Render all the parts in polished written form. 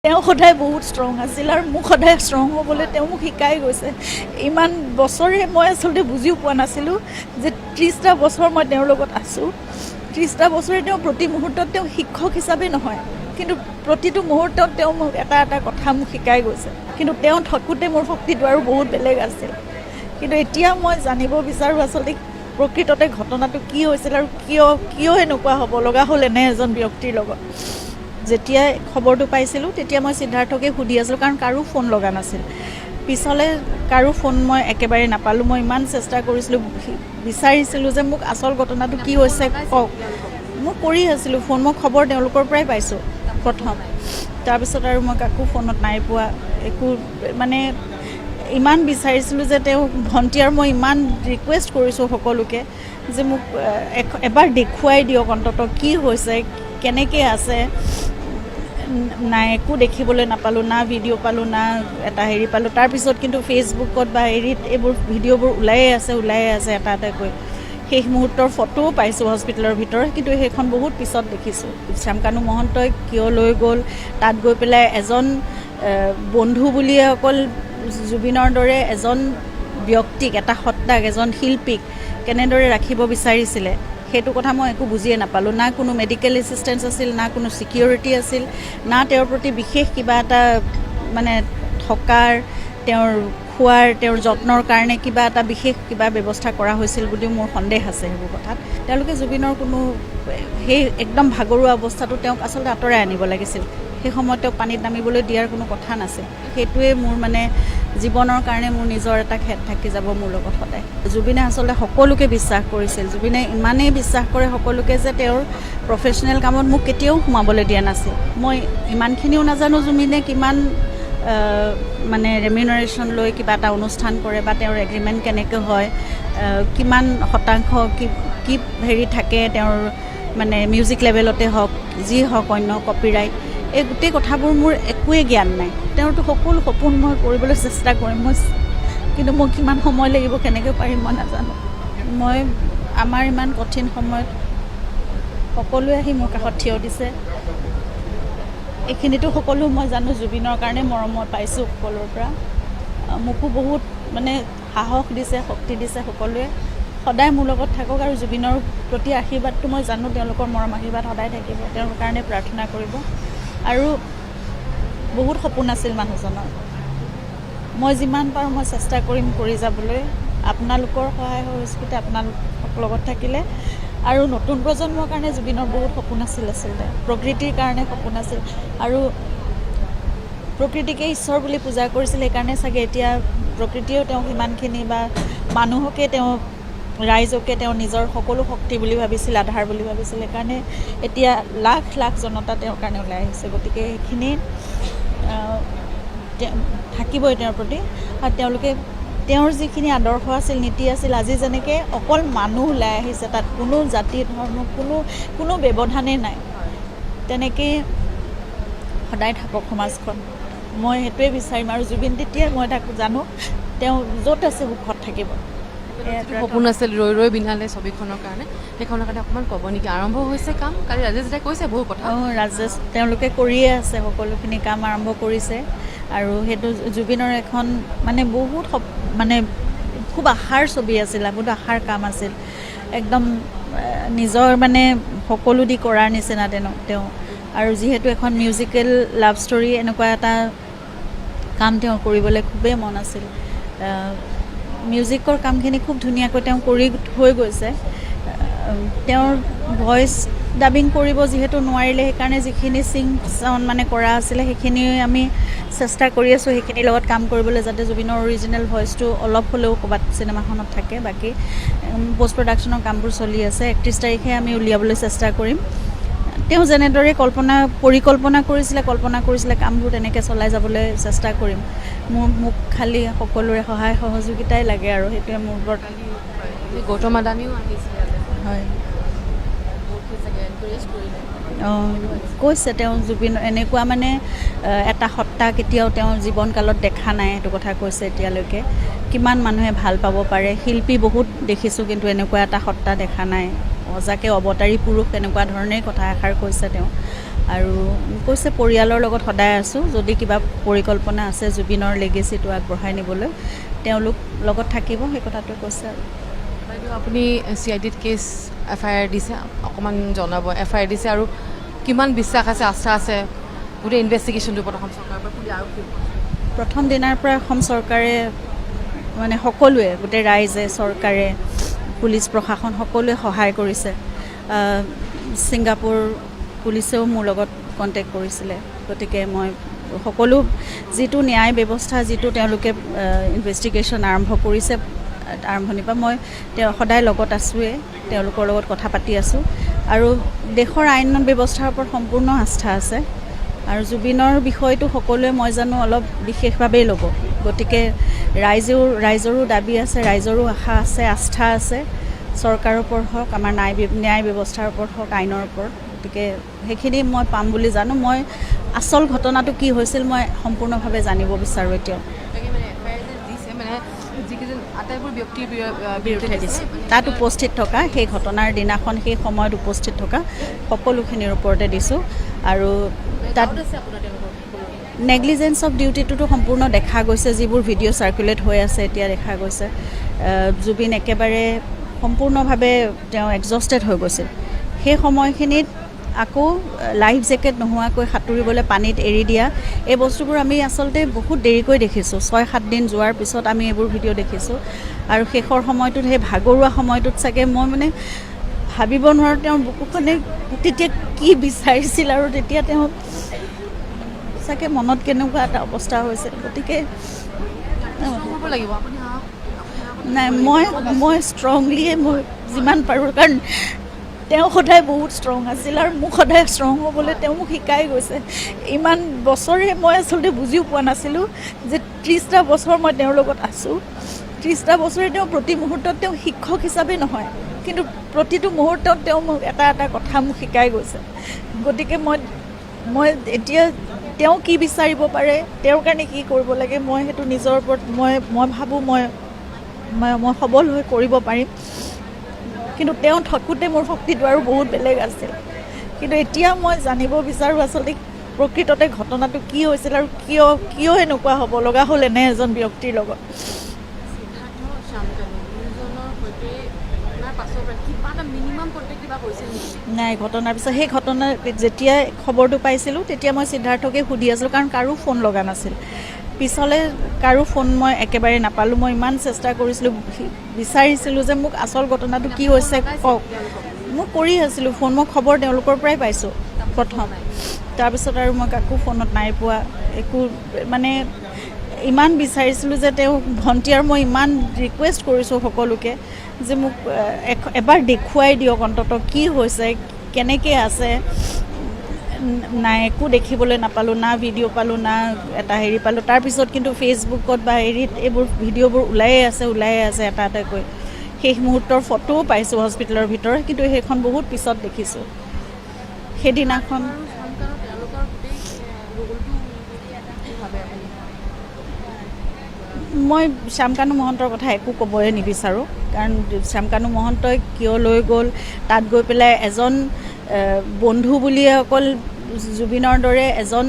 তেওঁ সদায় বহুত ষ্ট্ৰং আছিল আৰু মোক সদায় ষ্ট্ৰং হ'বলৈ তেওঁ মোক শিকাই গৈছে। ইমান বছৰে মই আচলতে বুজিও পোৱা নাছিলোঁ যে 30টা বছৰ মই তেওঁৰ লগত আছোঁ। 30টা বছৰে তেওঁ প্ৰতি মুহূৰ্তত, তেওঁ শিক্ষক হিচাপে নহয়, কিন্তু প্ৰতিটো মুহূৰ্তত তেওঁ মোক এটা এটা কথা মোক শিকাই গৈছে। কিন্তু তেওঁ থাকোঁতে মোৰ শক্তিটো আৰু বহুত বেলেগ আছিল। কিন্তু এতিয়া মই জানিব বিচাৰোঁ, আচলতে প্ৰকৃততে ঘটনাটো কি হৈছিল আৰু কিয় কিয় এনেকুৱা হ'ব লগা হ'ল এনে এজন ব্যক্তিৰ লগত। যেতিয়া খবৰটো পাইছিলোঁ, তেতিয়া মই সিদ্ধাৰ্থকে সুধি আছিলোঁ, কাৰণ কাৰো ফোন লগা নাছিল। পিছলৈ কাৰো ফোন মই একেবাৰে নাপালোঁ। মই ইমান চেষ্টা কৰিছিলোঁ, বিচাৰিছিলোঁ যে মোক আচল ঘটনাটো কি হৈছে কওক। মই কৰি আছিলোঁ ফোন। মই খবৰ তেওঁলোকৰ পৰাই পাইছোঁ প্ৰথম। তাৰপিছত আৰু মই কাকো ফোনত নাই পোৱা একো। মানে ইমান বিচাৰিছিলোঁ যে তেওঁ ভণ্টি আৰু মই ইমান ৰিকুৱেষ্ট কৰিছোঁ সকলোকে যে মোক এবাৰ দেখুৱাই দিয়ক অন্ততঃ, কি হৈছে, কেনেকৈ আছে। নাই, একো দেখিবলৈ নাপালোঁ, না ভিডিঅ' পালোঁ, না এটা হেৰি পালোঁ। তাৰপিছত কিন্তু ফেচবুকত বা হেৰিত এইবোৰ ভিডিঅ'বোৰ ওলায়ে আছে, ওলায়ে আছে এটা এটাকৈ। শেষ মুহূৰ্তৰ ফটোও পাইছোঁ হস্পিটেলৰ ভিতৰত, কিন্তু সেইখন বহুত পিছত দেখিছোঁ। শ্যামকানু মহন্তই কিয় লৈ গ'ল, তাত গৈ পেলাই এজন বন্ধু বুলিয়ে অকল জুবিনৰ দৰে এজন ব্যক্তিক, এটা সত্তাক, এজন শিল্পীক কেনেদৰে ৰাখিব বিচাৰিছিলে, সেইটো কথা মই একো বুজিয়ে নাপালোঁ। না কোনো মেডিকেল এছিষ্টেঞ্চ আছিল, না কোনো ছিকিউৰিটি আছিল, না তেওঁৰ প্ৰতি বিশেষ কিবা এটা মানে থকাৰ, তেওঁৰ খোৱাৰ, তেওঁৰ যত্নৰ কাৰণে কিবা এটা বিশেষ কিবা ব্যৱস্থা কৰা হৈছিল বুলিও মোৰ সন্দেহ আছে সেইবোৰ কথাত। তেওঁলোকে জুবিনৰ কোনো সেই একদম ভাগৰুৱা অৱস্থাটো তেওঁক আচলতে আঁতৰাই আনিব লাগিছিল। সেই সময়ত তেওঁক পানীত নামিবলৈ দিয়াৰ কোনো কথা নাছিল। সেইটোৱে মোৰ মানে জীৱনৰ কাৰণে মোৰ নিজৰ এটা খেদ থাকি যাব মোৰ লগত সদায়। জুবিনে আচলতে সকলোকে বিশ্বাস কৰিছিল। জুবিনে ইমানেই বিশ্বাস কৰে সকলোকে যে তেওঁৰ প্ৰফেচনেল কামত মোক কেতিয়াও সোমাবলৈ দিয়া নাছিল। মই ইমানখিনিও নাজানো জুবিনে কিমান মানে ৰেমিউনাৰেশ্যন লৈ কিবা এটা অনুষ্ঠান কৰে বা তেওঁৰ এগ্ৰিমেণ্ট কেনেকৈ হয়, কিমান শতাংশ কি কি হেৰি থাকে তেওঁৰ, মানে মিউজিক লেভেলতে হওক, যি হওক, অন্য কপিৰাইট, এই গোটেই কথাবোৰ মোৰ একোৱেই জ্ঞান নাই। তেওঁৰতো সকলো সপোন মই কৰিবলৈ চেষ্টা কৰিম মই, কিন্তু মোক কিমান সময় লাগিব, কেনেকৈ পাৰিম মই নাজানো। মই আমাৰ ইমান কঠিন সময়ত সকলোৱে আহি মোৰ কাষত থিয় দিছে। এইখিনিতো সকলো মই জানো জুবিনৰ কাৰণে মৰম মই পাইছোঁ সকলোৰ পৰা। মোকো বহুত মানে সাহস দিছে, শক্তি দিছে সকলোৱে। সদায় মোৰ লগত থাকক আৰু জুবিনৰ প্ৰতি আশীৰ্বাদটো মই জানো তেওঁলোকৰ মৰম আশীৰ্বাদ সদায় থাকিব। তেওঁৰ কাৰণে প্ৰাৰ্থনা কৰিব। আৰু বহুত সপোন আছিল মানুহজনৰ। মই যিমান পাৰোঁ মই চেষ্টা কৰিম কৰি যাবলৈ, আপোনালোকৰ সহায় সহযোগিতা আপোনালোক লগত থাকিলে। আৰু নতুন প্ৰজন্মৰ কাৰণে জুবিনৰ বহুত সপোন আছিল। আচলতে প্ৰকৃতিৰ কাৰণে সপোন আছিল আৰু প্ৰকৃতিকে ঈশ্বৰ বুলি পূজা কৰিছিল। সেইকাৰণে চাগে এতিয়া প্ৰকৃতিয়েও তেওঁক সিমানখিনি বা মানুহকে তেওঁ, ৰাইজকে তেওঁ নিজৰ সকলো শক্তি বুলি ভাবিছিল, আধাৰ বুলি ভাবিছিল। সেইকাৰণে এতিয়া লাখ লাখ জনতা তেওঁৰ কাৰণে ওলাই আহিছে। গতিকে সেইখিনি থাকিবই তেওঁৰ প্ৰতি। আৰু তেওঁলোকে তেওঁৰ যিখিনি আদৰ্শ আছিল, নীতি আছিল, আজি যেনেকৈ অকল মানুহ ওলাই আহিছে, তাত কোনো জাতি ধৰ্ম কোনো কোনো ব্যৱধানেই নাই, তেনেকেই সদায় থাকক সমাজখন, মই সেইটোৱে বিচাৰিম। আৰু জুবিন তেতিয়াই মই তাক জানো, তেওঁ য'ত আছে সুখত থাকিব। যিটো সপোন আছিল ৰৈ ৰৈ বিনালে ছবিখনৰ কাৰণে, সেইখনৰ কাৰণে অকণমান ক'ব নেকি? আৰম্ভ হৈছে কাম, কালি ৰাজেশ দাই কৈছে বহু কথা। অঁ, ৰাজেশ তেওঁলোকে কৰিয়ে আছে, সকলোখিনি কাম আৰম্ভ কৰিছে। আৰু সেইটো জুবিনৰ এখন মানে বহুত মানে খুব আশাৰ ছবি আছিল, বহুত আশাৰ কাম আছিল। একদম নিজৰ মানে সকলো দি কৰাৰ নিচিনা তেওঁ। আৰু যিহেতু এখন মিউজিকেল লাভ ষ্টৰী, এনেকুৱা এটা কাম তেওঁ কৰিবলৈ খুবেই মন আছিল। মিউজিকৰ কামখিনি খুব ধুনীয়াকৈ তেওঁ কৰি থৈ গৈছে। তেওঁৰ ভইচ ডাবিং কৰিব যিহেতু নোৱাৰিলে, সেইকাৰণে যিখিনি চিং চাউণ্ড মানে কৰা আছিলে, সেইখিনি আমি চেষ্টা কৰি আছোঁ সেইখিনিৰ লগত কাম কৰিবলৈ, যাতে জুবিনৰ অৰিজিনেল ভইচটো অলপ হ'লেও ক'ৰবাত চিনেমাখনত থাকে। বাকী পষ্ট প্ৰডাকশ্যনৰ কামবোৰ চলি আছে। 31 তাৰিখে আমি উলিয়াবলৈ চেষ্টা কৰিম। তেওঁ যেনেদৰে কল্পনা পৰিকল্পনা কৰিছিলে, কল্পনা কৰিছিলে, কামবোৰ তেনেকৈ চলাই যাবলৈ চেষ্টা কৰিম। মোক খালি সকলোৰে সহায় সহযোগিতাই লাগে আৰু সেইটোৱে মোৰ ওপৰত। গৌতম আদানীও আহিছিলে। হয়। বহুতখিনি চাগে এনকাৰেজ কৰিলে। অঁ, কৈছে তেওঁ জুবিন এনেকুৱা মানে এটা সত্তা কেতিয়াও তেওঁ জীৱনকালত দেখা নাই, সেইটো কথা কৈছে এতিয়ালৈকে। কিমান মানুহে ভাল পাব পাৰে, শিল্পী বহুত দেখিছোঁ, কিন্তু এনেকুৱা এটা সত্তা দেখা নাই, সঁচাকৈ অৱতাৰী পুৰুষ, এনেকুৱা ধৰণেই কথা এষাৰ কৈছে তেওঁ। আৰু কৈছে পৰিয়ালৰ লগত সদায় আছোঁ, যদি কিবা পৰিকল্পনা আছে জুবিনৰ লেগেচিটো আগবঢ়াই নিবলৈ তেওঁলোক লগত থাকিব, সেই কথাটো কৈছে। আৰু বাইদেউ, আপুনি চিআইডিত কেছ এফআইআৰ দিছে, অকণমান জনাব। এফআইআৰ দিছে আৰু কিমান বিশ্বাস আছে, আস্থা আছে গোটেই ইনভেষ্টিগেশ্যনটোৰ ওপৰত অসম চৰকাৰৰ পৰা, পুলিচ, আৰক্ষীৰ ওপৰত? প্ৰথম দিনাৰ পৰা অসম চৰকাৰে, মানে সকলোৱে, গোটেই ৰাইজে, চৰকাৰে, পুলিচ প্ৰশাসন সকলোৱে সহায় কৰিছে। ছিংগাপুৰ পুলিচেও মোৰ লগত কণ্টেক্ট কৰিছিলে। গতিকে মই সকলো যিটো ন্যায় ব্যৱস্থা, যিটো তেওঁলোকে ইনভেষ্টিগেশ্যন আৰম্ভ কৰিছে, আৰম্ভণিৰ পৰা মই তেওঁ সদায় লগত আছোঁৱেই, তেওঁলোকৰ লগত কথা পাতি আছোঁ আৰু দেশৰ আইন ব্যৱস্থাৰ ওপৰত সম্পূৰ্ণ আস্থা আছে। আৰু জুবিনৰ বিষয়টো সকলোৱে মই জানো অলপ বিশেষভাৱেই ল'ব, গতিকে ৰাইজৰো দাবী আছে, ৰাইজৰো আশা আছে, আস্থা আছে চৰকাৰৰ ওপৰত হওক, আমাৰ ন্যায় ব্যৱস্থাৰ ওপৰত হওক, আইনৰ ওপৰত। গতিকে সেইখিনি মই পাম বুলি জানো। মই আচল ঘটনাটো কি হৈছিল মই সম্পূৰ্ণভাৱে জানিব বিচাৰোঁ এতিয়াও। তাকে, মানে এফআইআৰ যে দিছে, মানে যিকেইজন আটাইবোৰ ব্যক্তিৰ বিৰুদ্ধে দিছে, তাত উপস্থিত থকা, সেই ঘটনাৰ দিনাখন সেই সময়ত উপস্থিত থকা সকলোখিনিৰ ওপৰতে দিছোঁ। আৰু তাত আছে আপোনাৰ তেওঁলোকৰ নেগলিজেঞ্চ অফ ডিউটিটোতো সম্পূৰ্ণ দেখা গৈছে, যিবোৰ ভিডিঅ' চাৰ্কুলেট হৈ আছে এতিয়া দেখা গৈছে। জুবিন একেবাৰে সম্পূৰ্ণভাৱে তেওঁ এক্সজষ্টেড হৈ গৈছিল। সেই সময়খিনিত আকৌ লাইফ জেকেট নোহোৱাকৈ সাঁতুৰিবলৈ পানীত এৰি দিয়া, এই বস্তুবোৰ আমি আচলতে বহুত দেৰিকৈ দেখিছোঁ। 6-7 দিন যোৱাৰ পিছত আমি এইবোৰ ভিডিঅ' দেখিছোঁ। আৰু শেষৰ সময়টোত, সেই ভাগৰুৱা সময়টোত চাগে মই মানে ভাবিব নোৱাৰোঁ তেওঁৰ বুকুখনে তেতিয়া কি বিচাৰিছিল আৰু তেতিয়া তেওঁ চাগে মনত কেনেকুৱা এটা অৱস্থা হৈছে। গতিকে হ'ব লাগিব, আপুনি সাহস নাই, মই ষ্ট্ৰংলিয়ে মই যিমান পাৰোঁ, কাৰণ তেওঁ সদায় বহুত ষ্ট্ৰং আছিল আৰু মোক সদায় ষ্ট্ৰং হ'বলৈ তেওঁ মোক শিকাই গৈছে। ইমান বছৰে মই আচলতে বুজিও পোৱা নাছিলোঁ যে 30টা বছৰ মই তেওঁৰ লগত আছোঁ। 30টা বছৰে তেওঁ প্ৰতি মুহূৰ্তত তেওঁ শিক্ষক হিচাপে নহয়, কিন্তু প্ৰতিটো মুহূৰ্তত তেওঁ মোক এটা এটা কথা মোক শিকাই গৈছে। গতিকে মই এতিয়া তেওঁ কি বিচাৰিব পাৰে, তেওঁৰ কাৰণে কি কৰিব লাগে, মই সেইটো নিজৰ ওপৰত মই ভাবোঁ মই মই মই সবল হৈ কৰিব পাৰিম। কিন্তু তেওঁ থাকোঁতে মোৰ শক্তিটো আৰু বহুত বেলেগ আছিল। কিন্তু এতিয়া মই জানিব বিচাৰোঁ আচলতে প্ৰকৃততে ঘটনাটো কি হৈছিল আৰু কিয় এনেকুৱা হ'ব লগা হ'ল এনে এজন ব্যক্তিৰ লগত। সিদ্ধাৰ্থ, শ্যামকানু দুয়োজনৰ সৈতে ঘটনাৰ পাছৰ পৰা কিবা এটা মিনিমাম কণ্টেক্ট কিবা কৰিছিল নেকি? নাই, ঘটনাৰ পিছত, সেই ঘটনা যেতিয়া খবৰটো পাইছিলোঁ তেতিয়া মই সিদ্ধাৰ্থকে সুধি আছিলোঁ, কাৰণ কাৰো ফোন লগা নাছিল। পিছলৈ কাৰো ফোন মই একেবাৰে নাপালোঁ। মই ইমান চেষ্টা কৰিছিলোঁ, বিচাৰিছিলোঁ যে মোক আচল ঘটনাটো কি হৈছে কওক। মই কৰি আছিলোঁ ফোন, মই খবৰ তেওঁলোকৰ পৰাই পাইছোঁ প্ৰথম। তাৰপিছত আৰু মই কাকো ফোনত নাই পোৱা একো। মানে ইমান বিচাৰিছিলোঁ যে তেওঁ ভণ্টি, আৰু মই ইমান ৰিকুৱেষ্ট কৰিছোঁ সকলোকে যে মোক এবাৰ দেখুৱাই দিয়ক অন্ততঃ কি হৈছে, কেনেকৈ আছে। নাই, একো দেখিবলৈ নাপালোঁ, না ভিডিঅ' পালোঁ, না এটা হেৰি পালোঁ। তাৰপিছত কিন্তু ফেচবুকত বা হেৰিত এইবোৰ ভিডিঅ'বোৰ ওলায়ে আছে এটা এটাকৈ। শেষ মুহূৰ্তৰ ফটোও পাইছোঁ হস্পিটেলৰ ভিতৰত, কিন্তু সেইখন বহুত পিছত দেখিছোঁ সেইদিনাখন। আৰু শ্যামকানু তেওঁলোকৰ গোটেই ৰোলটো কি ভাবে আপুনি? মই শ্যামকানু মহন্তৰ কথা একো ক'বই নিবিচাৰোঁ, কাৰণ শ্যামকানু মহন্তই কিয় লৈ গ'ল তাত গৈ পেলাই, এজন বন্ধু বুলিয়ে অকল জুবিনৰ দৰে এজন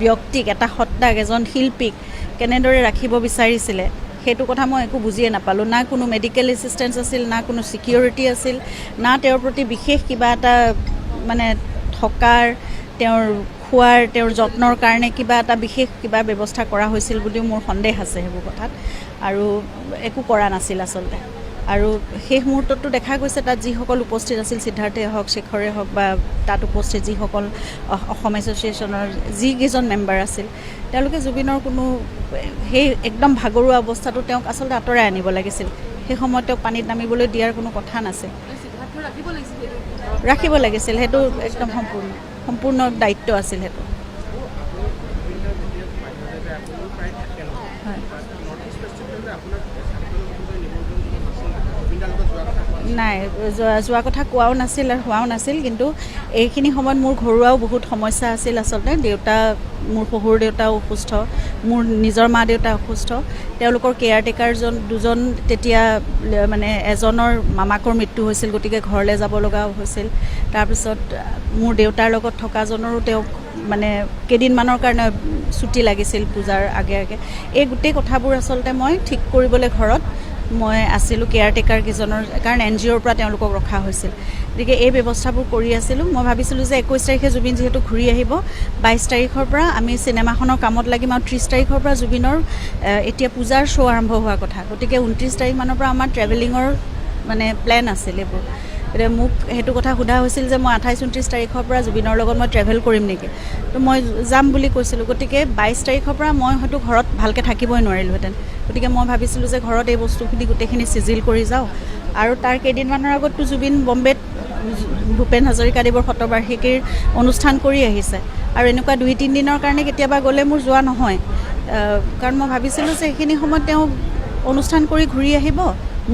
ব্যক্তিক, এটা সত্তাক, এজন শিল্পীক কেনেদৰে ৰাখিব বিচাৰিছিলে, সেইটো কথা মই একো বুজিয়ে নাপালোঁ। না কোনো মেডিকেল এছিষ্টেঞ্চ আছিল, না কোনো ছিকিউৰিটি আছিল, না তেওঁৰ প্ৰতি বিশেষ কিবা এটা মানে থকাৰ, তেওঁৰ খোৱাৰ, তেওঁৰ যত্নৰ কাৰণে কিবা এটা বিশেষ কিবা ব্যৱস্থা কৰা হৈছিল বুলিও মোৰ সন্দেহ আছে সেইবোৰ কথাত। আৰু একো কৰা নাছিল আচলতে। আৰু শেষ মুহূৰ্ততো দেখা গৈছে তাত যিসকল উপস্থিত আছিল, সিদ্ধাৰ্থই হওক, শেখৰে হওক বা তাত উপস্থিত যিসকল অসম এছ'চিয়েশ্যনৰ যিকেইজন মেম্বাৰ আছিল, তেওঁলোকে জুবিনৰ কোনো সেই একদম ভাগৰুৱা অৱস্থাটো তেওঁক আচলতে আঁতৰাই আনিব লাগিছিল। সেই সময়ত তেওঁক পানীত নামিবলৈ দিয়াৰ কোনো কথা নাছিল। সিদ্ধাৰ্থ ৰাখিব লাগিছিল সেইটো। ৰাখিব লাগিছিল, সেইটো একদম সম্পূৰ্ণ দায়িত্ব আছিল সেইটো। হয়। নাই, যোৱা কথা কোৱাও নাছিল আৰু হোৱাও নাছিল। কিন্তু এইখিনি সময়ত মোৰ ঘৰুৱাও বহুত সমস্যা আছিল আচলতে। দেউতা, মোৰ শহুৰ দেউতাও অসুস্থ, মোৰ নিজৰ মা দেউতা অসুস্থ। তেওঁলোকৰ কেয়াৰটেকাৰজন দুজন তেতিয়া মানে এজনৰ মামাকৰ মৃত্যু হৈছিল, গতিকে ঘৰলৈ যাব লগাও হৈছিল। তাৰপিছত মোৰ দেউতাৰ লগত থকাজনৰো তেওঁক মানে কেইদিনমানৰ কাৰণে ছুটি লাগিছিল পূজাৰ আগে আগে। এই গোটেই কথাবোৰ আচলতে মই ঠিক কৰিবলৈ ঘৰত মই আছিলোঁ, কেয়াৰটেকাৰ কেইজনৰ, কাৰণ NGOৰ পৰা তেওঁলোকক ৰখা হৈছিল। গতিকে এই ব্যৱস্থাবোৰ কৰি আছিলোঁ। মই ভাবিছিলোঁ যে 21 তাৰিখে জুবিন যিহেতু ঘূৰি আহিব, 22 তাৰিখৰ পৰা আমি চিনেমাখনৰ কামত লাগিম আৰু 30 তাৰিখৰ পৰা জুবিনৰ এতিয়া পূজাৰ শ্ব' আৰম্ভ হোৱাৰ কথা। গতিকে 29 তাৰিখমানৰ পৰা আমাৰ ট্ৰেভেলিঙৰ মানে প্লেন আছিল এইবোৰ। এতিয়া মোক সেইটো কথা সোধা হৈছিল যে মই 28 29 তাৰিখৰ পৰা জুবিনৰ লগত মই ট্ৰেভেল কৰিম নেকি, তো মই যাম বুলি কৈছিলোঁ। গতিকে 22 তাৰিখৰ পৰা মই হয়তো ঘৰত ভালকৈ থাকিবই নোৱাৰিলোহেঁতেন। গতিকে মই ভাবিছিলোঁ যে ঘৰত এই বস্তুখিনি গোটেইখিনি চিজিল কৰি যাওঁ। আৰু তাৰ কেইদিনমানৰ আগততো জুবিন বম্বেত ভূপেন হাজৰিকাদেৱৰ শতবাৰ্ষিকীৰ অনুষ্ঠান কৰি আহিছে আৰু এনেকুৱা 2-3 দিনৰ কাৰণে কেতিয়াবা গ'লে মোৰ যোৱা নহয়, কাৰণ মই ভাবিছিলোঁ যে সেইখিনি সময়ত তেওঁ অনুষ্ঠান কৰি ঘূৰি আহিব,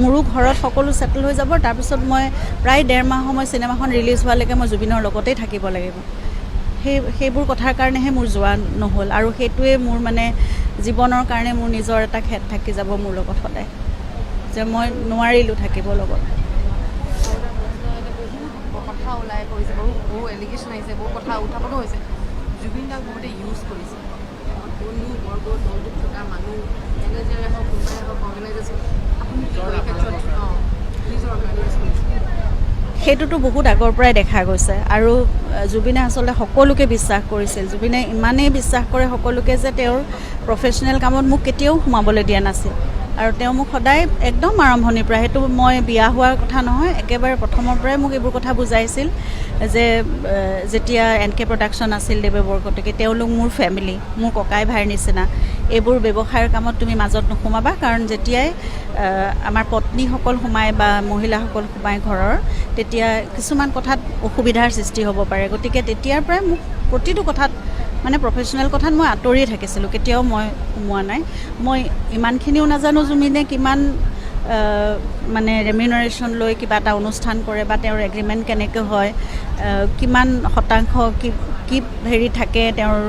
মোৰো ঘৰত সকলো ছেটেল হৈ যাব। তাৰপিছত মই প্ৰায় 1.5 মাহ সময় চিনেমাখন ৰিলিজ হোৱালৈকে মই জুবিনৰ লগতেই থাকিব লাগিব। সেইবোৰ কথাৰ কাৰণেহে মোৰ যোৱা নহ'ল আৰু সেইটোৱে মোৰ মানে জীৱনৰ কাৰণে মোৰ নিজৰ এটা খেদ থাকি যাব মোৰ লগত সদায়, যে মই নোৱাৰিলোঁ থাকিব লগত। বহুত কথা ওলাই পৰিছে, বহু বহু এলিগেশ্যন আহিছে, বহু কথা উত্থাপনো হৈছে। জুবিন দাক বহুতে ইউজ কৰিছে, বন্ধু বৰ্গ, দলটোত থকা মানুহ, মেনেজাৰে হওক, কোনোবাই হওক, অৰ্গেনাইজেশ্যন, আপুনি কি কয় এই ক্ষেত্ৰত? অঁ, নিজৰ কাৰণে ইউজ কৰিছে। সেইটোতো বহুত আগৰ পৰাই দেখা গৈছে। আৰু জুবিনে আচলতে সকলোকে বিশ্বাস কৰিছিল। জুবিনে ইমানেই বিশ্বাস কৰে সকলোকে যে তেওঁৰ প্ৰফেচনেল কামত মোক কেতিয়াও সোমাবলৈ দিয়া নাছিল। আৰু তেওঁ মোক সদায় একদম আৰম্ভণিৰ পৰা, সেইটো মই বিয়া হোৱাৰ কথা নহয়, একেবাৰে প্ৰথমৰ পৰাই মোক এইবোৰ কথা বুজাইছিল যে যেতিয়া NK production আছিল দেৱে বৰকটকী, তেওঁলোক মোৰ ফেমিলি, মোৰ ককাই ভাইৰ নিচিনা। এইবোৰ ব্যৱসায়ৰ কামত তুমি মাজত নোসোমাবা, কাৰণ যেতিয়াই আমাৰ পত্নীসকল সোমায় বা মহিলাসকল সোমায় ঘৰৰ, তেতিয়া কিছুমান কথাত অসুবিধাৰ সৃষ্টি হ'ব পাৰে। গতিকে তেতিয়াৰ পৰাই মোক প্ৰতিটো কথাত মানে প্ৰফেচনেল কথাত মই আঁতৰিয়ে থাকিছিলোঁ, কেতিয়াও মই সোমোৱা নাই। মই ইমানখিনিও নাজানো জুবিনে কিমান মানে ৰেমিউনাৰেশ্যন লৈ কিবা এটা অনুষ্ঠান কৰে বা তেওঁৰ এগ্ৰিমেণ্ট কেনেকৈ হয়, কিমান শতাংশ কি কি হেৰি থাকে তেওঁৰ,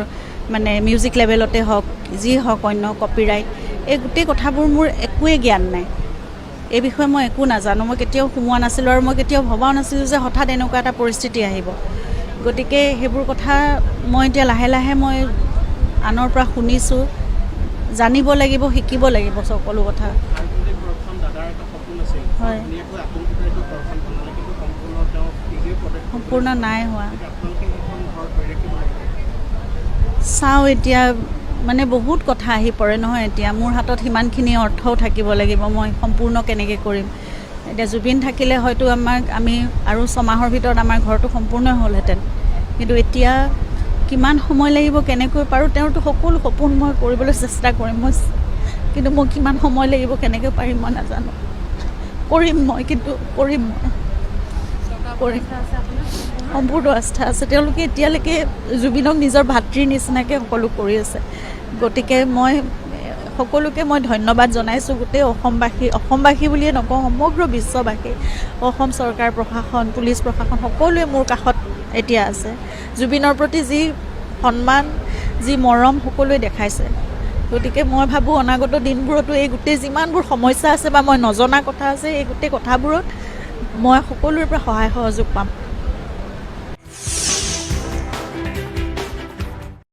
মানে মিউজিক লেভেলতে হওক, যি হওক, অন্য কপিৰাইট, এই গোটেই কথাবোৰ মোৰ একোৱেই জ্ঞান নাই। এই বিষয়ে মই একো নাজানো, মই কেতিয়াও সোমোৱা নাছিলোঁ আৰু মই কেতিয়াও ভবাও নাছিলোঁ যে হঠাৎ এনেকুৱা এটা পৰিস্থিতি আহিব। গতিকে সেইবোৰ কথা মই এতিয়া লাহে লাহে মই আনৰ পৰা শুনিছোঁ, জানিব লাগিব, শিকিব লাগিব সকলো কথা। হয়, সম্পূৰ্ণ নাই হোৱা। চাওঁ এতিয়া মানে বহুত কথা আহি পৰে নহয়। এতিয়া মোৰ হাতত সিমানখিনি অৰ্থও থাকিব লাগিব, মই সম্পূৰ্ণ কেনেকৈ কৰিম। এতিয়া জুবিন থাকিলে হয়তো আমি আৰু 6 মাহৰ ভিতৰত আমাৰ ঘৰটো সম্পূৰ্ণ হ'লহেঁতেন, কিন্তু এতিয়া কিমান সময় লাগিব, কেনেকৈ পাৰোঁ। তেওঁৰতো সকলো সপোন মই কৰিবলৈ চেষ্টা কৰিম মই, কিন্তু মই কিমান সময় লাগিব, কেনেকৈ পাৰিম মই নাজানো। কৰিম মই, কিন্তু কৰিম মই, কৰিম। সম্পূৰ্ণ আস্থা আছে। তেওঁলোকে এতিয়ালৈকে জুবিনক নিজৰ ভাতৃৰ নিচিনাকৈ সকলো কৰি আছে। গতিকে মই সকলোকে মই ধন্যবাদ জনাইছোঁ, গোটেই অসমবাসী, অসমবাসী বুলিয়ে নকওঁ, সমগ্ৰ বিশ্ববাসী, অসম চৰকাৰ, প্ৰশাসন, পুলিচ প্ৰশাসন সকলোৱে মোৰ কাষত এতিয়া আছে। জুবিনৰ প্ৰতি যি সন্মান, যি মৰম সকলোৱে দেখাইছে। গতিকে মই ভাবোঁ অনাগত দিনবোৰতো এই গোটেই যিমানবোৰ সমস্যা আছে বা মই নজনা কথা আছে, এই গোটেই কথাবোৰত মই সকলোৰে পৰা সহায় সহযোগ পাম।